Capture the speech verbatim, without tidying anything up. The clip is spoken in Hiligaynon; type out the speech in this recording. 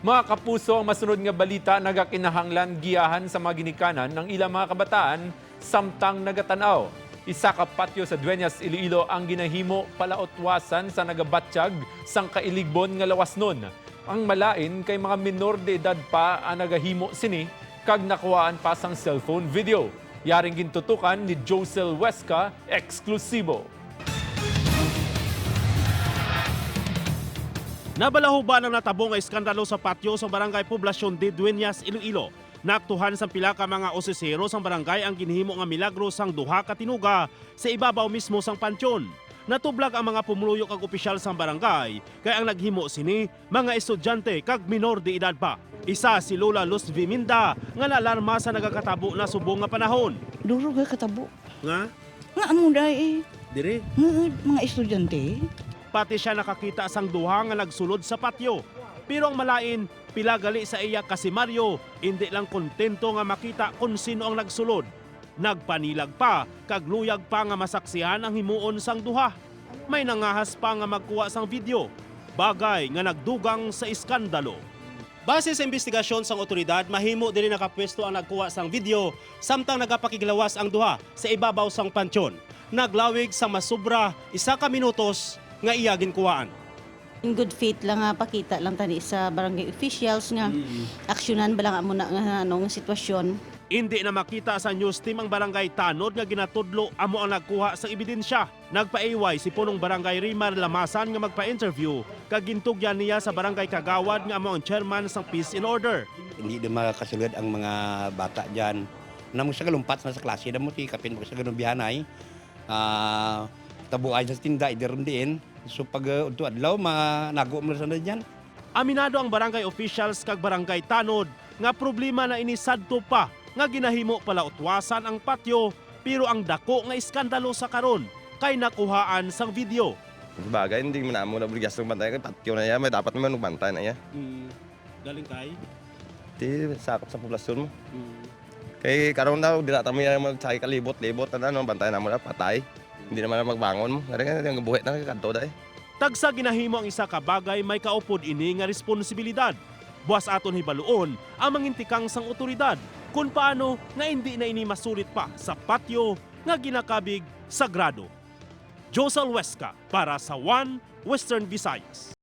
Mga kapuso, ang masunod nga balita nagakinahanglan giyahan sa mga ginikanan ng ilang mga kabataan samtang nagatan-aw. Isa ka patio sa Dueñas, Iloilo ang ginahimo palautwasan sa nagabatyag sang kailigbon nga lawasnon. Ang malain kay mga menor de edad pa ang nagahimo sini kag nakuhaan pa sang cellphone video. Yaring gintutukan ni Josel Huesca, eksklusibo. Nabalahuban ang natabo nga iskandalo sa patio sa Barangay Poblacion de Dueñas, Iloilo. Naaktuhan sang pila ka mga osisero sang barangay ang ginhimo nga milagro sang duha ka tinuga sa ibabaw mismo sang pantyon. Natublag ang mga pumuluyo kag opisyal sang barangay, kay ang naghimo sini mga estudyante kag minor de edad pa. Isa si Lola Luz Viminda nga naalarma sa nagakatabo na subong nga panahon. Duro gay katabo. Nga? Nga amo day eh. Dire? Nga mga estudyante. Pati siya nakakita sang duha nga nagsulod sa patio. Pero ang malain, pila gali sa iya kasimaryo, indi lang kontento nga makita kon sino ang nagsulod. Nagpanilag pa kag luyag pa nga masaksihan ang himuon sang duha. May nangahas pa nga magkuha sang video, bagay nga nagdugang sa iskandalo. Base sa imbestigasyon sang awtoridad, mahimo diri nakapwesto ang nagkuha sang video samtang nagapakiglawas ang duha sa ibabaw sang pantyon. Naglawig sa masobra isa ka minutos nga iya ginkuhaan. In good faith lang nga pakita lang tani sa barangay officials nga aksyonan ba lang amo na nga, ano, nga sitwasyon. Indi na makita sa news team ang barangay tanod nga ginatudlo amo ang nagkuha sang ebidensya. Nagpaiway si Punong Barangay Rimar Lamasan nga magpa-interview kag gintugyan niya sa barangay kagawad nga amo ang chairman sang peace and order. Hindi na makasulod ang mga bata dyan. Na mo sa kalumpat na sa klase na mo, ti kapin mo sa ganun bihanay. Ah, tabuay sa tinda, idiron diin. So pag uh, udto adlaw, manago mo sa na dyan. Aminado ang barangay officials kag barangay tanod nga problema na ini sadto pa nga ginahimo palautwasan ang patio, pero ang dako nga iskandalo sa karon kay nakuhaan sang video. Bagay, hindi man amo na obligasyon bantay kay patio na iya, may dapat naman magbantay na iya. Mm. Galing kay? Di sakop sa poblasyon mo. Mm. Kay karon daw, di na kami magsakay kalibot-libot na ano, bantay na mo na, patay. Hindi naman na magbangon mo. Ngari nga, ang buhi na kadto dai. Tagsa ginahimo ang isa ka bagay, may kaupod ini nga responsibilidad. Buas aton hibaluon ang mangintikang sang otoridad kung paano nga indi na ini masulit pa sa patio nga ginakabig sagrado. Josel Huesca para sa One Western Visayas.